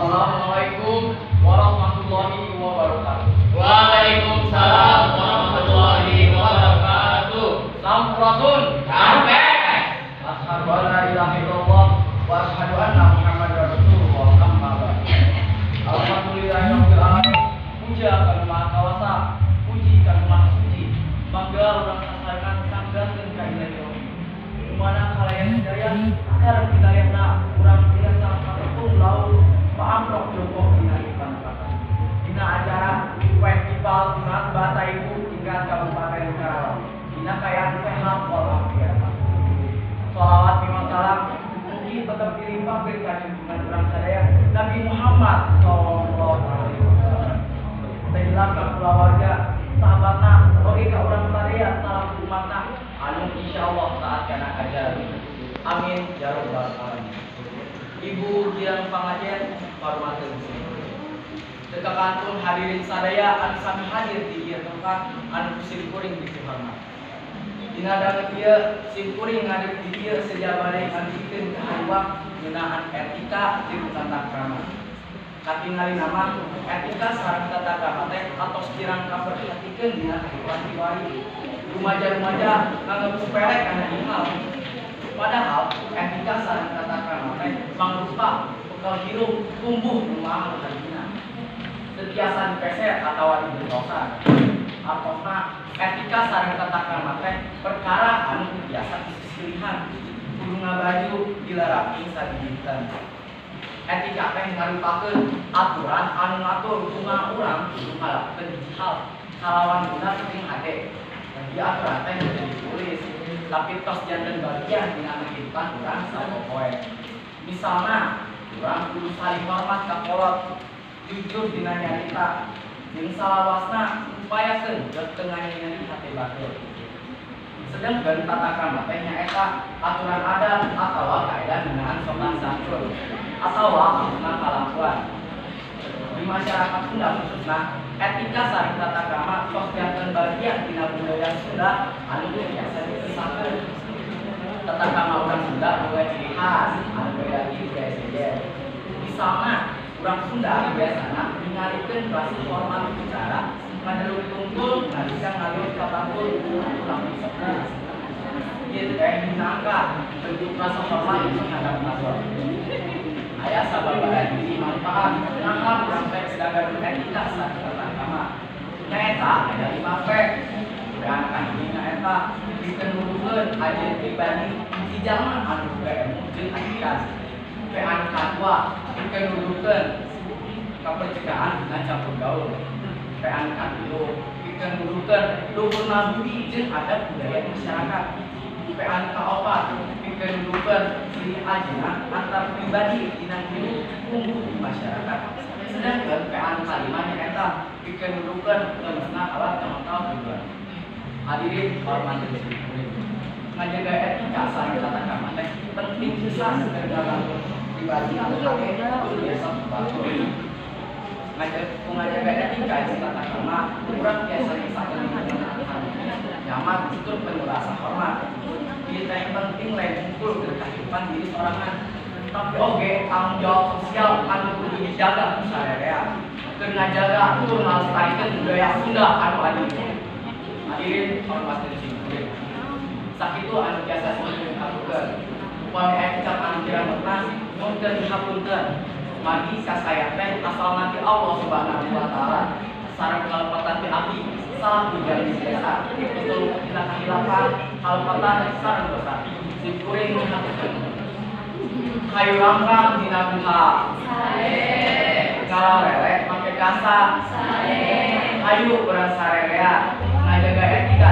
Assalamualaikum warahmatullahi wabarakatuh. Waalaikumsalam warahmatullahi wabarakatuh. Sampurasun. Rampes. Asyhadu an la ilaha illallah wa asyhadu anna Muhammadar Rasulullah, amma ba'd. Alhamdulillahirabbil alamin. Puja kanu Maha Kawasa, puji kanu Maha Suci. Mangga urang sasarengan sanggakeun ka Ilahi Rabbi. Kumana kalayan hidayah sareng hidayahna urang tiasa katepung laut paamprok jompoh dina ipan. Dina acara Festival Tunas Bahasa Ibu tingkat Kabupaten Karawang. Dina kaayaan sehat walafiat. Sholawat lima salam mugi tetap dilimpahkeun ka junjungan urang sadaya, Nabi Muhammad sallallahu alaihi wasallam. Teu hilap ka kulawarga, sahabatna, oge ka urang sadaya salaku umatna anu insyaallah taat kana ajaran. Amin ya rabbal alamin. Ibu Giang Pangajen hormateun simkuring. Teu kakantun hadirin sadaya anu sami hadir di ieu tempat anu ku simkuring dipihormat. Dina danget ieu simkuring ngadeg di dieu seja bade ngabikeun kahariwang ngeunaan etika jeung tata krama. Katingalina mah etika sareng tata krama teh atos kirang kaperhatikeun dina kahirupan kiwari. Rumaja-rumaja nganggep sepele kana ieu hal. Padahal etika sareng tata krama teh mangrupa bekal hirup tumbuh kumaha nu. Teu tiasa dipeser atawa dibentosan. Artosna, etika sareng tata krama teh perkara anu teu tiasa disisilihan. Kudu ngabaju dilarapi sadidinten. Etika teh ngarupakeun aturan anu ngatur kumaha urang kudu ngalakukeun hiji hal kalawan bener jeung hade. Dan di aturan teh teu ditulis, tapi tos janten bagian dina kehidupan urang sapopoe. Misalna, urang kudu saling hormat ka kolot, jujur dina nyarita, jeung salawasna upayakeun teu nganyeri hate batur. Sedangkan tata krama teh nyaeta aturan adat atawa kaedah ngeunaan sopan santun atawa hukuna kalakuan. Di masyarakat Sunda khususna, etika sareng tata krama tos janten bagian dina budaya Sunda anu teu tiasa dipisahkeun. Tata krama urang Sunda boga ciri khas anu beda ti budaya sejen. Misalna, urang Sunda biasana ningalikeun rasa hormat bicara ngadeluk tungkul nalika ngaliwet ka tangkul anu langkung sepuh. Ieu teh minangka bentuk rasa hormat terhadap batur. Aya sababaraha hiji manfaat naha urang teh kedah etika sareng tata krama. Nyaeta aya 5 P. Anu kahiji nyaeta pikeun nuduhkeun ajen pribadi hiji jalma anu boga ilmu jeung ajian. P anu kadua pikeun nuduhkeun kapercegahan dina campur gaul. P anu katilu pikeun nuduhkeun luhurna budi jeung adab budaya masyarakat. P anu kaopat pikeun nuduhkeun silih ajina antar pribadi dina hirup tumbuh di masyarakat. Sedangkan P anu kalima nyaeta pikeun nuduhkeun lemesna alat temengkal tujuan. Hadirin hormat simkuring. Ngajaga etika sareng tata krama teh penting pisan keur ngabangun pribadi anu hade tur biasa batur. Ngajaga etika jeung tata krama urang tiasa nyiptakeun lingkungan anu harmonis, nyaman tur penuh rasa hormat. Ieu teh penting lain hungkul keur kahirupan diri sorangan, tapi oge tanggung jawab sosial anu kudu dijaga ku sarerea keur ngajaga tur ngalestarikeun budaya Sunda anu adiluhur. Hadirin hormat simkuring. Sakitu anu tiasa simkuring aturkeun. Upami aya kecap anu kirang berkenan, nyuhunkeun dihapunten. Margi kasaya teh asalna ti Allah Subhanahu wa taala. Sareng kalepatan ti abdi salaku jalmi biasa. Betul dina kahilapan, kalepatan sareng dosa. Simkuring ngahaturkeun. Hayu rangkang dina guha. Sae. Ngalalele make kasa. Sae. Hayu urang sarerea ngajaga etika.